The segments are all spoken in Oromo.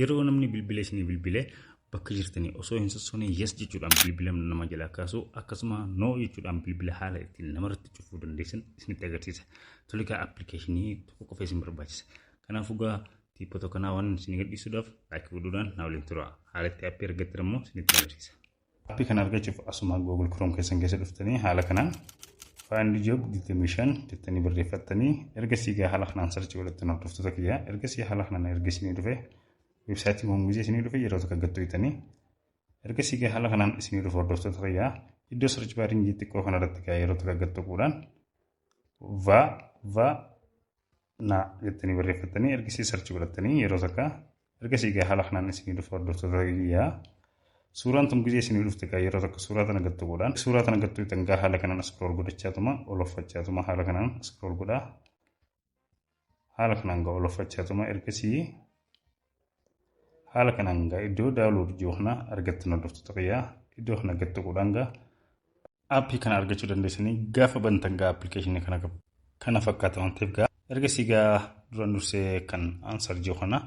Yeroo namni bilbila isinii bilbilee bakka jirtanii osoo hin sossoone yes jechuudhaan bilbila nama jalaa kaasu, akkasuma no jechuudhaan bilbila haala ittiin namarratti cufuu dandeessan isinitti agarsiisa. Tole egaa, appilikeeshinii tokko qofa isin barbaachisa. Kanaafuu egaa tiippota kanaa waan isin gadhiisuudhaaf like godhuudhaan na waliin tura. Haala itti aappii argattan immoo isinitti agarsiisa. Aappii kana argachuuf asuma Google Chrome keessan keessa dhuftanii haala kanaan "Find Job 25" jettanii barreeffattanii, ergasii gaa haala kanaan search godhattan, hordoftoota kiyyaa. Ergasii haala kanaan erga isinii dhufe, weebsaayitiin kun gizee isinii dhufe, yeroo tokko gattu, ergasii gaa haala kanaan isinii dhufe, hordoftoota kiyyaa, iddoo search baariin xiqqoo kanarratti gaa yeroo tokko gattuquudhaan "va va na" jettanii barreeffattanii, ergasii search godhattanii yeroo tokko, ergasii gaa haala kanaan isinii dhufe, hordoftoota kiyyaa. Suuraan tun gizee isinii dhufte gaa yeroo tokko suuraa tana gattuquudhaan, suuraa tana gattu gaa haala kanaan scroll godhachaatuma oloffachaatuma, haala kanaan scroll godhaa, haala kanaan gaa oloffachaatuma, ergasii haala kanaan gaa iddoo download jiru kana argattan, hordoftoota kiyyaa. Iddoo kana gattuquudhaan gaa aappii kana argachuu dandeessanii. Gaafa bantan gaa appilikeeshinii kana kana fakkaata waan ta'eef, gaa ergasii gaa duraan dursee kan answer jiru kana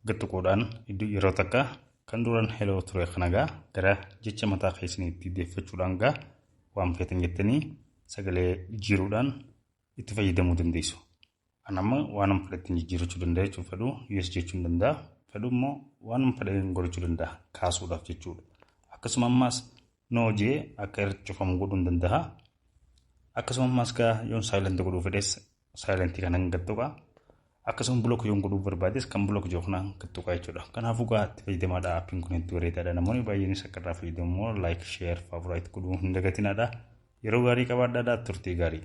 gattuquudhaan iddoo yeroo takka kan duraan "hello" ture kana gaa gara jecha mataa keessaniitti deeffachuudhaan gaa waan feetan jettanii sagalee jijjiiruudhaan itti fayyadamuu dandeessu. An amma waan fedhe jijjiirachuu danda'a jechuudha. Fedhu yes jechuu hin danda'a. Fedhu immoo waan fedhe godhachuu danda'a kaasuudhaaf jechuudha. Akkasuma ammaas no jee akka irratti cufamu godhuu hin danda'a. Akkasuma ammaas gaa yoon silent godhuu fedhes silentii kana gattuqa. Akkasuma block yoon godhuu barbaades kan block jiru kana gattuqa jechuudha. Kanaafuu gaa itti fayyadamaadha. Aappiin kun hedduu bareedaadha. Namoonni baay'eenis akka irraa fayyadamu like, share, favorite godhuu hin dagatinaadha. Yeroo gaarii qabaadhaadha. Turtii gaarii.